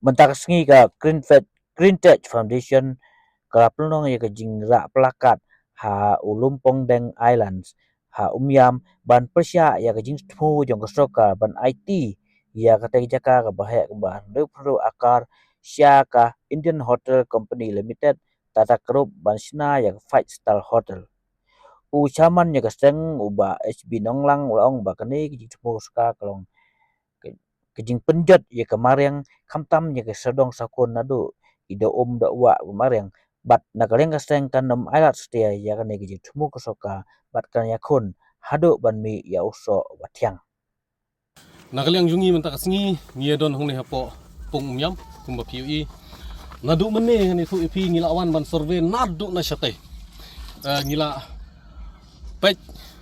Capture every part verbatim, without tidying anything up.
Mynta ka sngi ka Green Fe-, Green Tech Foundation ka la pynlong ïa ka jingrah plakat ha u Lumpongdeng Islands ha Umiam ban pyrshah ïa ka jingthmu jong ka sorkar ban aiti ïa kata ka jaka kaba heh kaba hynriewphew hynriew akar sha ka Indian Hotel Company Limited, Tata Group, ban shna ïa ka five star hotel. U chairman ïa ka seng, u Bah H B Nonglang, u la ong ba kane ka jingthmu ka sorkar ka long ka, ka jingpynjot ïa ka mariang, khamtam ïa ka sawdong sawkun naduh ki da um da wah ka mariang. Bad na ka liang ka seng kan ym ailad satia ïa kane ka jingthmu ka sorkar bad kan ïakhun haduh ban mih ïa u soh uba thiang. Na ka liang jong ngi mynta ka sngi ngi ïa don hangne hapoh Pung Umiam, kumba phi ïohi. Naduh mynne ngan ïathuh ïa phi, ngi la wan ban survey naduh na shatei. Eh, ngi la peit,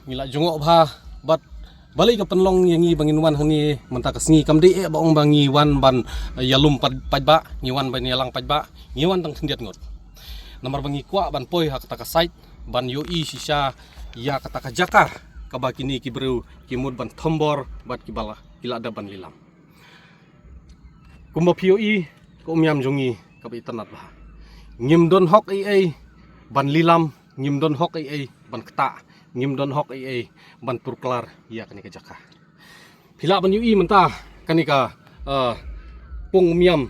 ngi la jngoh bha, bad balei ka pynlong ïa ngi ba ngin wan hangne mynta ka sngi? Kam dei eh ba ong ba ngi wan ban, eh, ïalum pat-, paidbah, ngi wan ban ïalang paidbah, ngi wan tang khyndiat ngut. Namar ba ngi kwah ban poi ha kata ka site ban ïohi shisha ïa kata ka jaka kaba kine ki briew ki mut ban thombor bad kiba la, ki la dep ban lilam. Kumba phi ïohi, ka Umiam jong ngi kaba itynnad bha. Ngim don hok ei ei ban lilam, ngim don hok ei ei ban ktah, ngim don hok ei ei ban pyrklar ïa kane ka jaka. Phi lah ban ïohi mynta kane ka, eh, Pung Umiam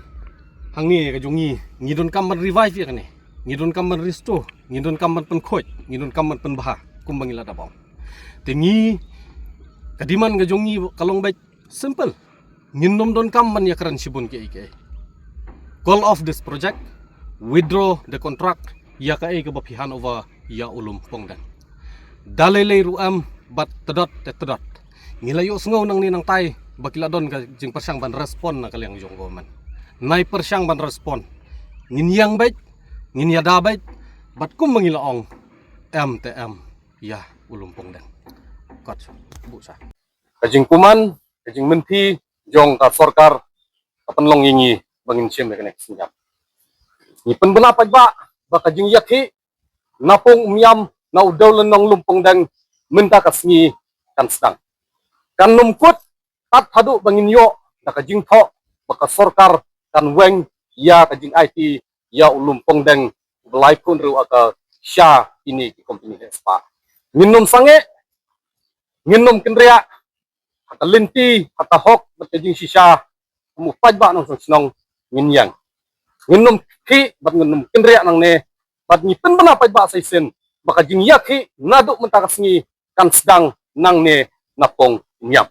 hangne ka jong ngi, ngi donkam ban revive ïa kane. Ngi donkam ban restore, ngi donkam ban pynkhuid, ngi donkam ban pynbha kumba ngi la dep ong. Te ngi, ka demand ka jong ngi ka long beit simple. Ngin ym donkam ban ïakren shibun kiei kiei. Call off this project, withdraw the contract, ïa kaei kaba phi hand over ïa u Lumpongdeng. Da lei lei ruh em, bad tdot te tdot. Ngi la ïohsngew nangne nangtai ba ki la don ka jingpyrshang ban respond na ka liang jong government. Nai pyrshang ban respond. Ngin ïeng beit, ngin ïada beit, bad kumba ngi la ong, em te em ïa u Lumpongdeng. Kot, buh sa. Ka jingkuman, ka jingmynti jong ka sorkar ka pynlong ïa ngi ba ngin shim ïa kane ka synñiang. Ngi pynbna paidbah ba ka jingïakhih na Pung Umiam, na u Dewlynnong Lumpongdeng mynta ka sngi kan sdang. Kan ym kut tad haduh ba ngin ïoh da ka jingthoh ba ka sorkar kan weng ïa ka jingaiti ïa u Lumpongdeng uba laiphew hynriew akar sha kine ki kompani heh spah. Ngin ym sangeh, ngin ym kynriah, ha ka lynti, ha ka hok bad ka jingshisha, kum u paidbah nongshong shnong ngin ïeng. Ngin ym khih bad ngin ym kynriah nangne, bad ngi pynbna paidbah sa shisien ba ka jingïakhih naduh mynta ka sngi kan sdang nangne na Pung Umiam.